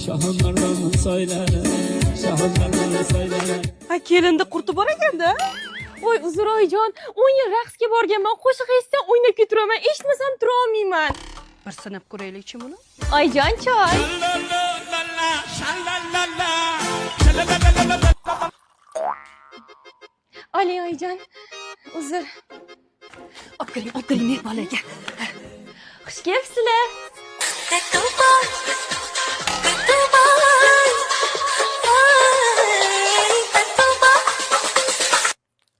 Shohimardon soylari, Shohimardon soylari. Ha, kelinda qurti bor ekanda. Voy, uzr, oyijon, 10 yil raqsga borganman, qo'shiq eshitsam o'ynab ketiraman, eshitmasam turolmayman. Bir sinab ko'raylikchi buni. Oyijon, choy. Oling, oyijon. Uzr. Olib kiring, olib kiring mehmonlarga. Xush kelibsizlar.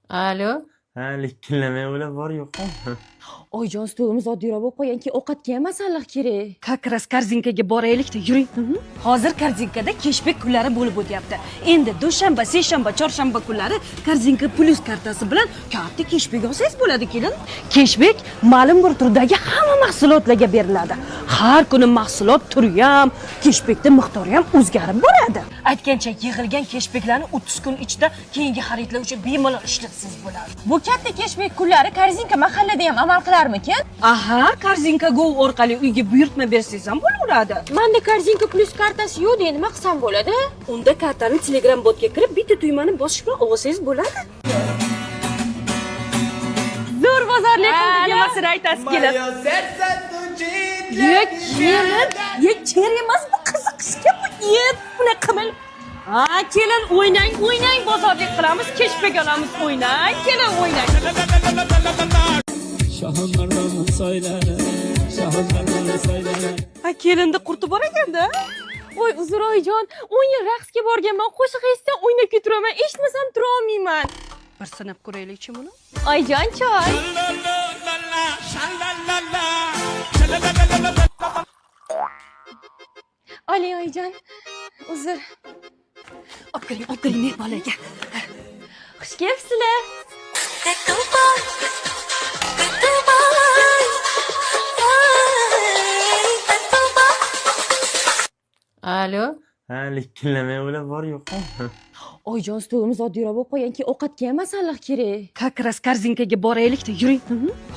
Alo. Ha, likillamay o'ylab bor yo'qmi? Oyijon, stolimiz oddiyroq bo'lib qolgan, keyin ovqatga ham masalliq kerak. Как раз Korzinkaga boraylik-da, yuring. Hozir Korzinkada keshbek kunlari bo'lib o'tyapti. Endi dushanba, seshanba, chorshanba kunlari Korzinka Plus kartasi bilan katta keshbek olsangiz bo'ladi, kelin. Keshbek ma'lum bir turdagi hamma mahsulotlarga beriladi. Har kuni mahsulot turi ham, keshbekda miqdori ham o'zgarib boradi. Aytgancha, yig'ilgan keshbeklarni 30 kun ichida keyingi xaridlar uchun bemalol ishlatsangiz bo'ladi. Bu katta keshbek kunlari Korzinka mahallada ham amal qilarmikin? Aha, Korzinka Go orqali uyga buyurtma bersangiz ham bo'laveradi. Menda Korzinka Plus kartasi yo'q, nima qilsam bo'ladi? Unda kartani Telegram botga kirib, bitta tugmani bosish bilan olsangiz bo'ladi. Zo'r bozorlik qildik. Nimasini aytasiz kelin? Ye, kelin, Ye, cher emas bu, qiziqishga bu. Ye, bunaqa qilmang. Ha, kelin, o'ynang, o'ynang, bozorlik qilamiz, keshbek olamiz, o'ynang, kelin, o'ynang. Shohimardon soylari, Shohimardon soylari. Ha, kelinda qurti bor ekanda. Voy, uzr, oyijon, 10 yil raqsga borganman, qo'shiq eshitsam o'ynab ketiraman, eshitmasam turolmayman. Bir sinab ko'raylikchi buni. Oyijon, choy. Oling, oyijon. Uzr. Olib kiring, olib kiring mehmonlarga. Xush kelibsizlar. Alo. Ha, likillamay o'ylab bor yo'qmi? Oyijon, stolimiz oddiyroq bo'lib qolgan, keyin ovqatga ham masalliq kerak. Как раз Korzinkaga boraylik-da, yuring.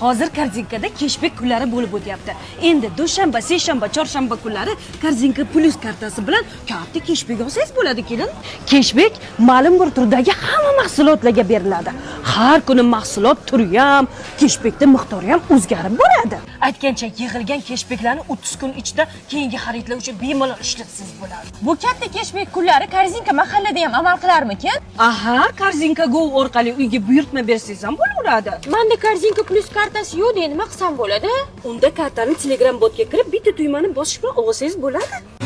Hozir Korzinkada keshbek kunlari bo'lib o'tyapti. Endi dushanba, seshanba, chorshanba kunlari Korzinka Plus kartasi bilan katta keshbek olsangiz bo'ladi, kelin. Keshbek ma'lum bir turdagi hamma mahsulotlarga beriladi. Har kuni mahsulot turi ham, keshbekda miqdori ham o'zgarib boradi. Aytgancha, yig'ilgan keshbeklarni 30 kun ichida keyingi xaridlar uchun bemalol ishlatsangiz bo'ladi. Bu katta keshbek kunlari Korzinka mahallada ham amal qilarmikin? Aha, Korzinka Go orqali uyga buyurtma bersangiz ham bo'laveradi. Menda Korzinka Plus kartasi yo'q, nima qilsam bo'ladi? Unda kartani Telegram botga kirib, bitta tugmani bosish bilan olsangiz bo'ladi.